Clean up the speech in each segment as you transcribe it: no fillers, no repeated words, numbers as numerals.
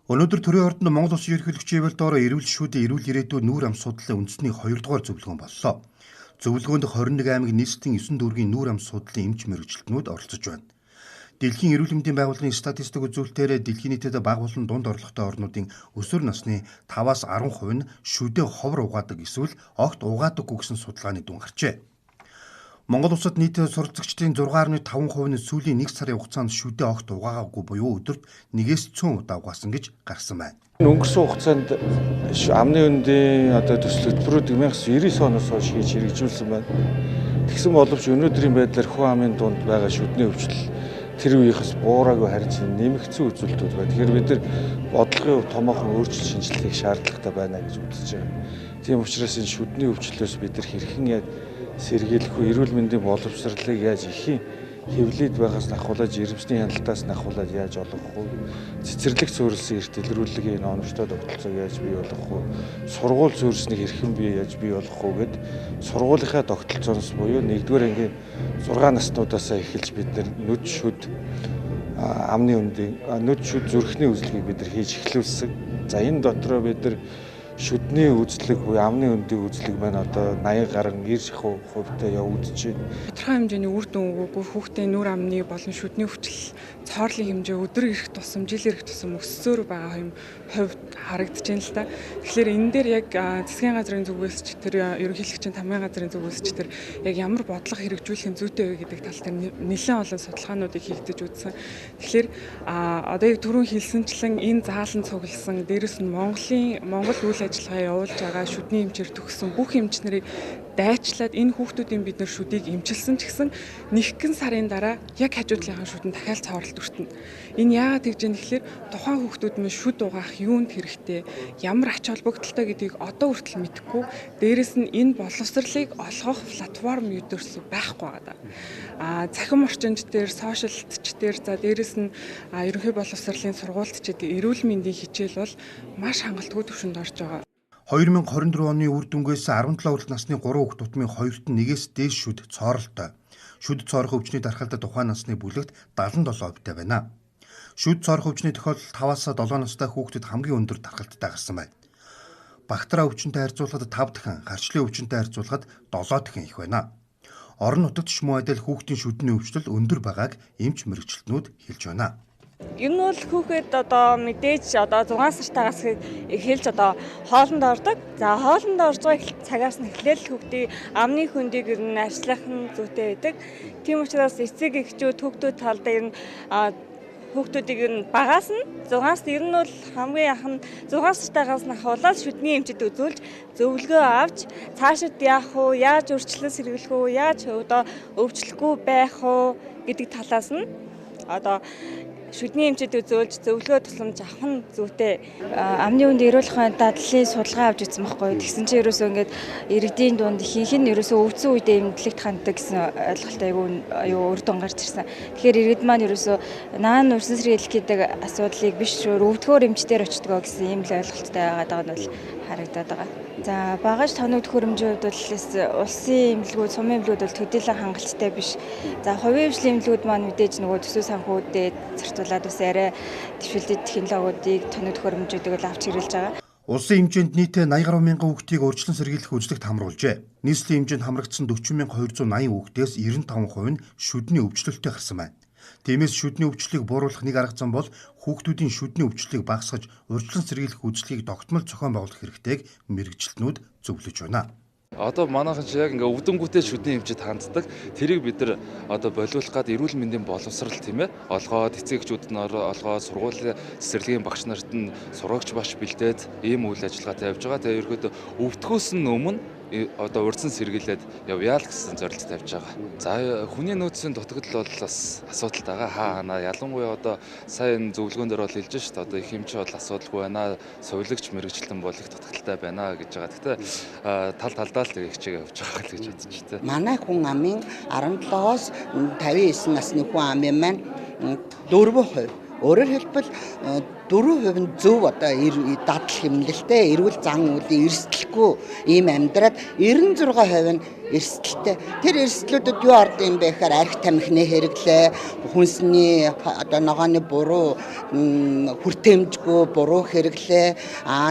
Өнөөдөр төрийн ордонд Монгол Улсын ерөнхийлөгчийн хэвлэл доор эрүүл шүд, эрүүл ирээдүй нүүр ам судлалын үндэсний 2 дугаар зөвлөгөөн боллоо. Зөвлөгөөнд 21 аймаг нийслэлийн 9 дүүргийн нүүр ам судлалын эмч мэргэжилтнүүд оролцож байна. Дэлхийн эрүүл мэндийн байгууллагын статистик үзүүлэлтээр дэлхийн нийтэд бага болон дунд орлоготой орнуудын өсвөр насны 5-аас 10% нь шүдээ ховор угаадаг эсвэл огт угаадаггүй гэсэн судалгааны дүн гарчээ. Монгол улсад нийт суралцагчдын 6.5% нь сүүлийн 1 сарын хугацаанд шүдээ огт угаагаагүй буюу өдөрт нэгээс цөөн удаа угаасан гэж гарсан байна. Өнгөрсөн хугацаанд амны хөндийн одоо төсөл хөтөлбөрүүд 1999 оноос хойш хийж хэрэгжүүлсэн байна. Тэгсэн боловч өнөөдрийн байдлаар хүн амын дунд байгаа шүдний өвчлөл тэр үеийнхээс буураагүй харин нэмэгдсэн үзүүлэлтүүд байна. Тэгэхээр бид нар бодлогын хувьд томоохон өөрчлөлт шинжилгээг шаардлагатай байна гэж үзэж байгаа. Тийм учраас энэ шүдний өвчлөлөөс бид нар хэрхэн яаж сэргийлэх үү, эрүүл мэндийн боловсролыг яаж ихийн хэвлээд байгаас ахуулаад жирэмсний хяналтаас ахуулаад яаж олгох вэ? Цэцэрлэг суурилсан эрт дэлгэрүүлгийн оновчтой тогтолцоог яаж бий болгох вэ? Сургууль суурьснийг хэрхэн бий яаж бий болгох вэ гэд сургуулийнхаа тогтолцооноос буюу 1-р ангийн 6 наснуудаас эхэлж бид нар нүд шүд амны хөндийн нүд шүд зүрхний үзлэгийг бид нар хийж эхлүүлсэн. За энэ дотроо бид нар шүдний үзлэг буюу амны хөндийн үзлэг маань одоо 80 гаруй 90 хувьтай явагдаж байна. Тодорхой хэмжээний үр дүн өгөөгүй хүүхдийн нүр амны болон шүдний өвчлөл цоорлын хэмжээ өдөр ирэх тусам, жил ирэх тусам өссөөр байгаа юм хувьд харагдаж байна л да. Тэгэхээр энэ дээр яг засгийн газрын зүгээс ч тэр ерөнхийлөгчийн тамгын газрын зүгээс ч тэр яг ямар бодлого хэрэгжүүлэх нь зүйтэй вэ гэдэг тал дээр нэлээд олон судалгаануудыг хийгдэж үзсэн. Тэгэхээр одоо яг түрүүн хэлсэнчлэн энэ заалан цугласан, дээрэс нь Монгол үйл ажиллагаа явуулж байгаа шүдний эмчээр төгссөн бүх эмч нарыг дайчлаад энэ хүүхдүүдийн бид нар шүдийг эмчилсэн ч гэсэн нэгэн сарын дараа яг хажуу талынхаа шүдэн дахиад цооролт өртөнө. Энэ яагаад тэгж юм гэхээр тухайн хүүхдүүд минь шүд угаах юунд хэрэгтэй, ямар ач холбогдолтой гэдгийг одоо хүртэл мэдэхгүй. Дээрэс нь энэ боловсролыг олгох платформ юудэрсэн байхгүй байгаа. Цахим орчинд дээр, сошиалт ч дээр, за дээрэс нь ерөнхий боловсролын сургуульд ч гэдэг эрүүл мэндийн хичээл бол маш хангалтгүй түвшинд орж байгаа. 2024 оны үр дүнгээс 17 хүртэл насны 3 хүүхэд тутмын 2-т нэгээс дээш шүд цооролтой. Шүд цоорох өвчний дархалт тухайн насны бүлэгт 77% байна. Шүд цоорох өвчний тохиолдол 5-аас 7 настай хүүхдэд хамгийн өндөр дархалттай гарсан байна. Бактери өвчнөд харьцуулахад 5 дахин, гарчлын өвчнөд харьцуулахад 7 дахин их байна. Орон нутагт ч муу адил хүүхдийн шүдний өвчлөл өндөр байгааг эмч мэргэжилтнүүд хэлж байна. Ер нь бол хүүхэд одоо мэдээж одоо 6 сартаагаас эхэлж одоо хоолнд ордог. За хоолнд орж байгаа цагаас нь эхлээл хүүхдийн амны хөндийг ер нь арчлах нь зүйтэй байдаг. Тийм учраас эцэг эхчүүд хүүхдүүд талдаа ер нь хүүхдүүдийг ер нь багаас нь 6-аас ер нь бол хамгийн анх нь 6 сартаагаас нь ахуулаад шүдний эмчид үзүүлж зөвлөгөө авч цаашид яах вэ, яаж өөрчлөлт сэргийлэх үү, яаж одоо өвчлөхгүй байх уу гэдэг талаас нь одоо шүдний эмчид үзүүлж зөвлөгөө тусламж авах нь зүйтэй. Амны хүнд эрүүл ухааны дадлалын судалгаа авч үзсэн байхгүй. Тэгсэн чинь ерөөсөө ингээд иргэдийн дунд ихэнх нь ерөөсөө өвдсөн үедээ эмнэлэгт ханддаг гэсэн ойлголт айгүй юу үр дүн гарч ирсэн. Тэгэхээр иргэд маань ерөөсөө наан урьдчилан сэргийлэх гэдэг асуудлыг биш өвдгөөр эмчдэр очдгоо гэсэн ийм л ойлголттой байгаад байгаа нь бол харагдаад байгаа. За багаж тоног төхөөрөмжийн хувьд бол улсын эмнэлгүүд, сумын эмнэлгүүд бол төдийлөн хангалттай биш. За хувийн хвшлийн эмнэлгүүд маань мэдээж нөгөө төсөв санхүүдэд зарцуулаад бас арай дэвшилтэт технологиудыг тоног төхөөрөмжүүдийг л авч хэрэглэж байгаа. Улсын хэмжээнд нийтээ 80 гаруй мянган хүүхдийг урьдчилан сэргийлэх үзлэгт хамруулжээ. Нийслэлийн хэмжээнд хамрагдсан 40,280 хүүхдээс 95% нь шүдний өвчлөлттэй гарсан байна. Тиймээс шүдний өвчлөлийг бууруулах нэг арга зам бол хүүхдүүдийн шүдний өвчлөлийг багасгаж урьдчилан сэргийлэх үзлэгийг тогтмол зохион байгуулах хэрэгтэйг мэргэжилтнүүд зөвлөж байна. Одоо манайхан чи яг ингээ өвдөнгүүтээ шүдний эмчид ханддаг. Тэрийг бид нар одоо болиулах гад эрүүл мэндийн боловсрал тийм ээ олгоод эцэг эхчүүдэд нь олгоод сургуулийн цэцэрлэгийн багш нарт нь сургагч багш бэлдээд ийм үйл ажиллагаа тавьж байгаа. Тэгээ ерөөдөө өвдөхөөс нь өмнө одоо урьдчилан сэргийлээд явъя л гэсэн зорилт тавьж байгаа. За хүний нөөцийн дутагдал бол бас асуудалтай байгаа. Хаа ханаа ялангуяа одоо сая энэ зөвлөгөөн дээр бол хэлж шít одоо их хэмжээ бол асуудалгүй байна. Совилогч мэргэжилтэн бол их дутагдaltaй байна гэж байгаа. Гэхдээ тал талдаа л тэгээ хичээгээ явж байгаа л гэж бодож тэ. Манай хүн амын 17-оос 59 насны хүн амын маань 4%. Өөрөөр хэлбэл 4% нь зөв одоо дадал хэмнэлтэй, эрүүл зан үйлийн эрсдэлгүй ийм амьдраад 96% нь эрсдэлтэй. Тэр эрсдлүүдэд юу орд юм бэ гэхээр арх тамхины хэрэглээ, хүнсний одоо ногооны буруу хүртээмжгүй буруу хэрэглээ,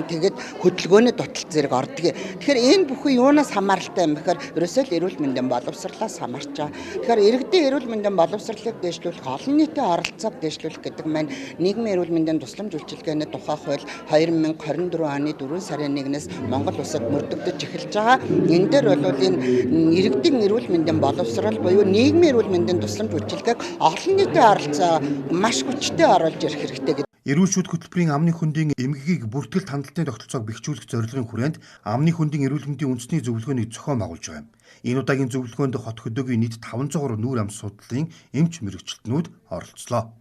тэгээд хөдөлгөөний дутал зэрэг ордог. Тэгэхээр энэ бүхэн юунаас хамааралтай юм бэхээр ерөөсөө л эрүүл мэндийн боловсрлоос хамаарч байгаа. Тэгэхээр иргэдийн эрүүл мэндийн боловсрлыг дэвшлүүлэх, олон нийтийн оролцоог дэвшлүүлэх гэдэг маань нийгмийн эрүүл мэндийн тусламж үйлчилгээний тухай хууль 2024 оны 4 сарын 1-ээс Монгол улсад мөрдөгдөж эхэлж байгаа. Энэ дээр бол энэ иргэдийн эрүүл мэндийн боловсрол буюу нийгмийн эрүүл мэндийн тусламж үйлчилгээг олон нийтийн оролцоо маш хүчтэй оруулж ирэх хэрэгтэй. Эрүүл шүд хөтөлбөрийн амны хөндийн эмгэгийг бүртгэл хандалтын тогтолцоог бэхжүүлэх зорилгын хүрээнд амны хөндийн эрүүл мэндийн үндэсний зөвлөгөөнийг зохион байгуулж байгаа юм. Энэ удаагийн зөвлөгөөнд хот хөдөөгийн нийт 503 нүүр ам судлалын эмч мэргэжилтнүүд оролцлоо.